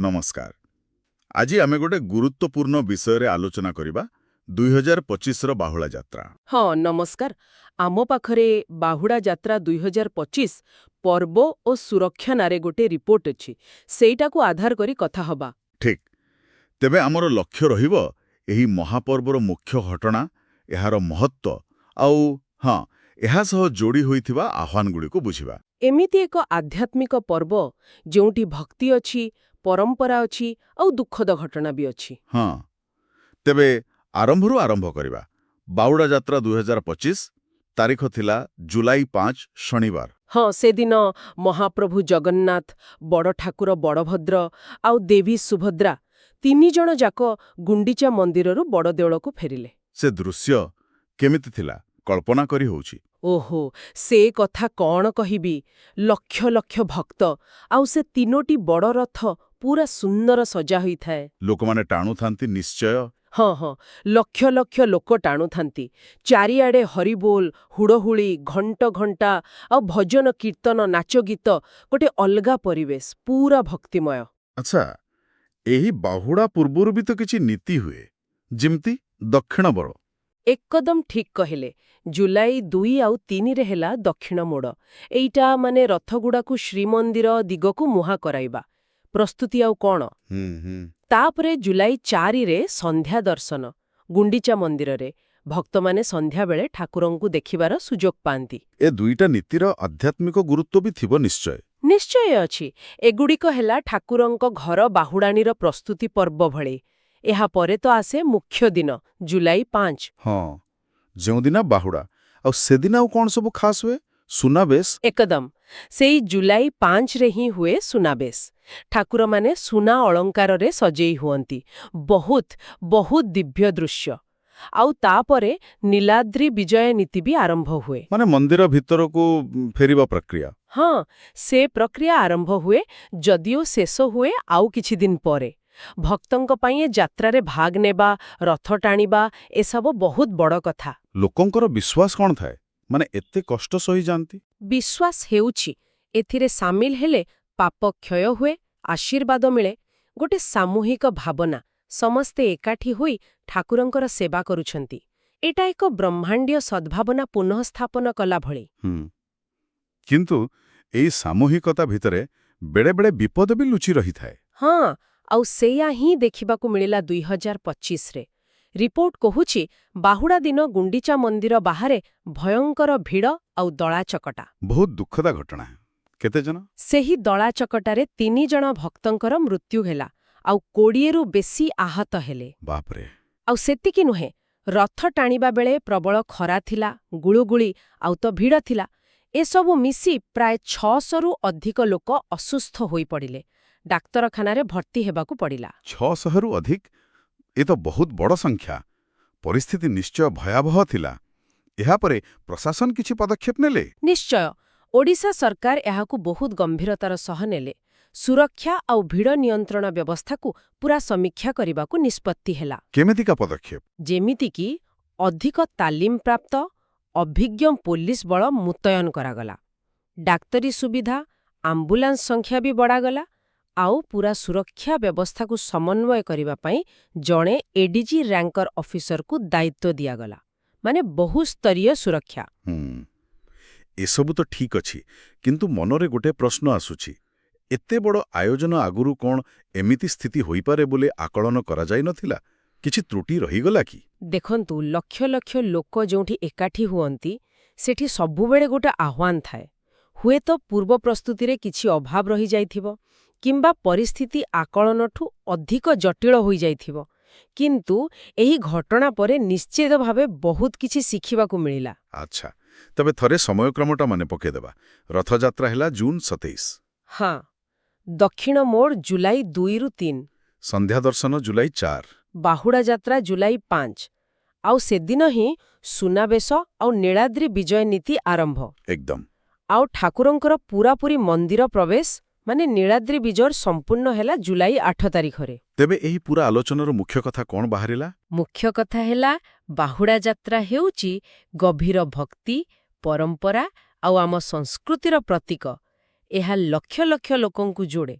ନମସ୍କାର। ଆଜି ଆମେ ଗୋଟେ ଗୁରୁତ୍ୱପୂର୍ଣ୍ଣ ବିଷୟରେ ଆଲୋଚନା କରିବା, 2025ର ବାହୁଡ଼ା ଯାତ୍ରା। ହଁ, ନମସ୍କାର। ଆମ ପାଖରେ ବାହୁଡ଼ା ଯାତ୍ରା 2025 ପର୍ବ ଓ ସୁରକ୍ଷା ନାଁରେ ଗୋଟେ ରିପୋର୍ଟ ଅଛି। ସେଇଟାକୁ ଆଧାର କରି କଥା ହବା। ଠିକ୍। ତେବେ ଆମର ଲକ୍ଷ୍ୟ ରହିବ ଏହି ମହାପର୍ବର ମୁଖ୍ୟ ଘଟଣା, ଏହାର ମହତ୍ତ୍ୱ ଆଉ ହଁ, ଏହା ସହ ଯୋଡ଼ି ହୋଇଥିବା ଆହ୍ୱାନଗୁଡ଼ିକୁ ବୁଝିବା। ଏମିତି ଏକ ଆଧ୍ୟାତ୍ମିକ ପର୍ବ ଯେଉଁଠି ଭକ୍ତି ଅଛି, ପରମ୍ପରା ଅଛି ଆଉ ଦୁଃଖଦ ଘଟଣା ବି ଅଛି। ହଁ, ତେବେ ଆରମ୍ଭରୁ ଆରମ୍ଭ କରିବା। ବାହୁଡ଼ା ଯାତ୍ରା 2025 ତାରିଖ ଥିଲା ଜୁଲାଇ 5, ଶନିବାର। ହଁ, ସେଦିନ ମହାପ୍ରଭୁ ଜଗନ୍ନାଥ, ବଡ଼ ଠାକୁର ବଳଭଦ୍ର ଆଉ ଦେବୀ ସୁଭଦ୍ରା ତିନି ଜଣ ଯାକ ଗୁଣ୍ଡିଚା ମନ୍ଦିରରୁ ବଡ଼ଦେଉଳକୁ ଫେରିଲେ। ସେ ଦୃଶ୍ୟ କେମିତି ଥିଲା, କଳ୍ପନା କରି ହେଉଛି। ଓହୋ, ସେ କଥା କଣ କହିବି! ଲକ୍ଷ ଲକ୍ଷ ଭକ୍ତ ଆଉ ସେ ତିନୋଟି ବଡ଼ ରଥ ପୁରା ସୁନ୍ଦର ସଜା ହୋଇଥାଏ। ଲୋକମାନେ ଟାଣୁଥାନ୍ତି ନିଶ୍ଚୟ। ହଁ, ଲକ୍ଷ ଲକ୍ଷ ଲୋକ ଟାଣୁଥାନ୍ତି। ଚାରିଆଡ଼େ ହରିବୋଲ, ହୁଳହୁଳି, ଘଣ୍ଟ ଘଣ୍ଟା ଆଉ ଭଜନ କୀର୍ତ୍ତନ, ନାଚ ଗୀତ, ଗୋଟେ ଅଲଗା ପରିବେଶ, ପୁରା ଭକ୍ତିମୟ। ଆଚ୍ଛା, ଏହି ବାହୁଡ଼ା ପୂର୍ବରୁ ବି ତ କିଛି ନୀତି ହୁଏ, ଯେମିତି ଦକ୍ଷିଣ ମୋଡ଼। ଏକଦମ ଠିକ୍ କହିଲେ। ଜୁଲାଇ 2 ଆଉ 3ରେ ହେଲା ଦକ୍ଷିଣ ମୋଡ଼। ଏଇଟା ମାନେ ରଥଗୁଡ଼ାକୁ ଶ୍ରୀମନ୍ଦିର ଦିଗକୁ ମୁହାଁ କରାଇବା ପ୍ରସ୍ତୁତି, ଆଉ କଣ। ହୁଁ ହୁଁ ତାପରେ ଜୁଲାଇ 4ରେ ସନ୍ଧ୍ୟା ଦର୍ଶନ। ଗୁଣ୍ଡିଚା ମନ୍ଦିରରେ ଭକ୍ତମାନେ ସନ୍ଧ୍ୟାବେଳେ ଠାକୁରଙ୍କୁ ଦେଖିବାର ସୁଯୋଗ ପାଆନ୍ତି। ଏ ଦୁଇଟା ନୀତିର ଆଧ୍ୟାତ୍ମିକ ଗୁରୁତ୍ୱ ବି ଥିବ ନିଶ୍ଚୟ। ନିଶ୍ଚୟ ଅଛି। ଏଗୁଡ଼ିକ ହେଲା ଠାକୁରଙ୍କ ଘର ବାହୁଡ଼ାଣିର ପ୍ରସ୍ତୁତି ପର୍ବ ଭଳି। ଏହାପରେ ତ ଆସେ ମୁଖ୍ୟ ଦିନ, ଜୁଲାଇ 5। ହଁ, ଯେଉଁଦିନ ବାହୁଡ଼ା। ଆଉ ସେଦିନ ଆଉ କଣ ସବୁ ଖାସ୍ ହୁଏ? ସୁନାବେଶ? ଏକଦମ। ସେଇ ଜୁଲାଇ 5ରେ ହିଁ ହୁଏ ସୁନାବେଶ। ଠାକୁରମାନେ ସୁନା ଅଳଙ୍କାରରେ ସଜେଇ ହୁଅନ୍ତି। ବହୁତ ବହୁତ ଦିବ୍ୟ ଦୃଶ୍ୟ। ଆଉ ତାପରେ ନୀଳାଦ୍ରି ବିଜୟ ନୀତି ବି ଆରମ୍ଭ ହୁଏ। ମାନେ ମନ୍ଦିର ଭିତରକୁ ଫେରିବା ପ୍ରକ୍ରିୟା। ହଁ, ସେ ପ୍ରକ୍ରିୟା ଆରମ୍ଭ ହୁଏ, ଯଦିଓ ଶେଷ ହୁଏ ଆଉ କିଛି ଦିନ ପରେ। ଭକ୍ତଙ୍କ ପାଇଁ ଏ ଯାତ୍ରାରେ ଭାଗ ନେବା, ରଥ ଟାଣିବା, ଏସବୁ ବହୁତ ବଡ଼ କଥା। ଲୋକଙ୍କର ବିଶ୍ୱାସ କଣ ଥାଏ? ମାନେ ଏତେ କଷ୍ଟ ସହିଯାଆନ୍ତି। ବିଶ୍ୱାସ ହେଉଛି ଏଥିରେ ସାମିଲ ହେଲେ ପାପ କ୍ଷୟ ହୁଏ, ଆଶୀର୍ବାଦ ମିଳେ। ଗୋଟେ ସାମୂହିକ ଭାବନା, ସମସ୍ତେ ଏକାଠି ହୋଇ ଠାକୁରଙ୍କର ସେବା କରୁଛନ୍ତି। ଏଇଟା ଏକ ବ୍ରହ୍ମାଣ୍ଡୀୟ ସଦ୍ଭାବନା ପୁନଃସ୍ଥାପନ କଲା ଭଳି। କିନ୍ତୁ ଏଇ ସାମୂହିକତା ଭିତରେ ବେଳେବେଳେ ବିପଦ ବି ଲୁଚି ରହିଥାଏ। ହଁ, ଆଉ ସେଇଆ ହିଁ ଦେଖିବାକୁ ମିଳିଲା 2025ରେ। ରିପୋର୍ଟ କହୁଛି, ବାହୁଡ଼ା ଦିନ ଗୁଣ୍ଡିଚା ମନ୍ଦିର ବାହାରେ ଭୟଙ୍କର ଭିଡ଼ ଆଉ ଦଳାଚକଟା। ବହୁତ ଦୁଃଖଦ ଘଟଣା। କେତେ ଜଣ? ସେହି ଦଳାଚକଟାରେ ତିନି ଜଣ ଭକ୍ତଙ୍କର ମୃତ୍ୟୁ ହେଲା ଆଉ 20ରୁ ବେଶୀ ଆହତ ହେଲେ। ବାପରେ! ଆଉ ସେତିକି ନୁହେଁ, ରଥ ଟାଣିବା ବେଳେ ପ୍ରବଳ ଖରା ଥିଲା, ଗୁଳୁଗୁଳି ଆଉ ତ ଭିଡ଼ ଥିଲା। ଏସବୁ ମିଶି ପ୍ରାୟ 600ରୁ ଅଧିକ ଲୋକ ଅସୁସ୍ଥ ହୋଇପଡ଼ିଲେ। ଡାକ୍ତରଖାନାରେ ଭର୍ତ୍ତି ହେବାକୁ ପଡ଼ିଲା। 600ରୁ ଅଧିକ! ଏ ତ ବହୁତ ବଡ଼ ସଂଖ୍ୟା। ପରିସ୍ଥିତି ନିଶ୍ଚୟ ଭୟାବହ ଥିଲା। ଏହାପରେ ପ୍ରଶାସନ କିଛି ପଦକ୍ଷେପ ନେଲେ? ନିଶ୍ଚୟ। ଓଡ଼ିଶା ସରକାର ଏହାକୁ ବହୁତ ଗମ୍ଭୀରତାର ସହ ନେଲେ। ସୁରକ୍ଷା ଆଉ ଭିଡ଼ ନିୟନ୍ତ୍ରଣ ବ୍ୟବସ୍ଥାକୁ ପୁରା ସମୀକ୍ଷା କରିବାକୁ ନିଷ୍ପତ୍ତି ହେଲା। କେମିତିକା ପଦକ୍ଷେପ? ଯେମିତିକି ଅଧିକ ତାଲିମପ୍ରାପ୍ତ ଅଭିଜ୍ଞ ପୋଲିସ ବଳ ମୁତୟନ କରାଗଲା, ଡାକ୍ତରୀ ସୁବିଧା, ଆମ୍ବୁଲାନ୍ସ ସଂଖ୍ୟା ବି ବଢ଼ାଗଲା ଆଉ ପୁରା ସୁରକ୍ଷା ବ୍ୟବସ୍ଥାକୁ ସମନ୍ୱୟ କରିବା ପାଇଁ ଜଣେ ଏଡିଜି ରାଙ୍କର ଅଫିସରକୁ ଦାୟିତ୍ୱ ଦିଆଗଲା। ମାନେ ବହୁସ୍ତରୀୟ ସୁରକ୍ଷା। ଏସବୁ ତ ଠିକ୍ ଅଛି, କିନ୍ତୁ ମନରେ ଗୋଟେ ପ୍ରଶ୍ନ ଆସୁଛି। ଏତେ ବଡ଼ ଆୟୋଜନ ଆଗରୁ କ'ଣ ଏମିତି ସ୍ଥିତି ହୋଇପାରେ ବୋଲି ଆକଳନ କରାଯାଇନଥିଲା? କିଛି ତ୍ରୁଟି ରହିଗଲା କି? ଦେଖନ୍ତୁ, ଲକ୍ଷ ଲକ୍ଷ ଲୋକ ଯେଉଁଠି ଏକାଠି ହୁଅନ୍ତି, ସେଠି ସବୁବେଳେ ଗୋଟେ ଆହ୍ୱାନ ଥାଏ। ହୁଏତ ପୂର୍ବ ପ୍ରସ୍ତୁତିରେ କିଛି ଅଭାବ ରହିଯାଇଥିବ କିମ୍ବା ପରିସ୍ଥିତି ଆକଳନଠୁ ଅଧିକ ଜଟିଳ ହୋଇଯାଇଥିବ। କିନ୍ତୁ ଏହି ଘଟଣା ପରେ ନିଶ୍ଚିତ ଭାବେ ବହୁତ କିଛି ଶିଖିବାକୁ ମିଳିଲା। ଆଚ୍ଛା, ତେବେ ଥରେ ସମୟକ୍ରମଟା ମନେ ପକେଇଦେବା। ରଥଯାତ୍ରା ହେଲା ଜୁନ୍ 27। ହଁ, ଦକ୍ଷିଣ ମୋଡ଼ ଜୁଲାଇ 2ରୁ 3। ସନ୍ଧ୍ୟା ଦର୍ଶନ ଜୁଲାଇ 4। ବାହୁଡ଼ା ଯାତ୍ରା ଜୁଲାଇ 5। ଆଉ ସେଦିନ ହିଁ ସୁନାବେଶ ଆଉ ନୀଳାଦ୍ରି ବିଜୟ ନୀତି ଆରମ୍ଭ। ଆଉ ଠାକୁରଙ୍କର ପୂରାପୂରି ମନ୍ଦିର ପ୍ରବେଶ, ମାନେ ନୀଳାଦ୍ରି ବିଜୟ ସମ୍ପୂର୍ଣ୍ଣ ହେଲା ଜୁଲାଇ 8 ତାରିଖରେ। ତେବେ ଏହି ପୁରା ଆଲୋଚନାର ମୁଖ୍ୟ କଥା କ'ଣ ବାହାରିଲା? ମୁଖ୍ୟ କଥା ହେଲା, ବାହୁଡ଼ା ଯାତ୍ରା ହେଉଛି ଗଭୀର ଭକ୍ତି, ପରମ୍ପରା ଆଉ ଆମ ସଂସ୍କୃତିର ପ୍ରତୀକ। ଏହା ଲକ୍ଷ ଲକ୍ଷ ଲୋକଙ୍କୁ ଯୋଡ଼େ।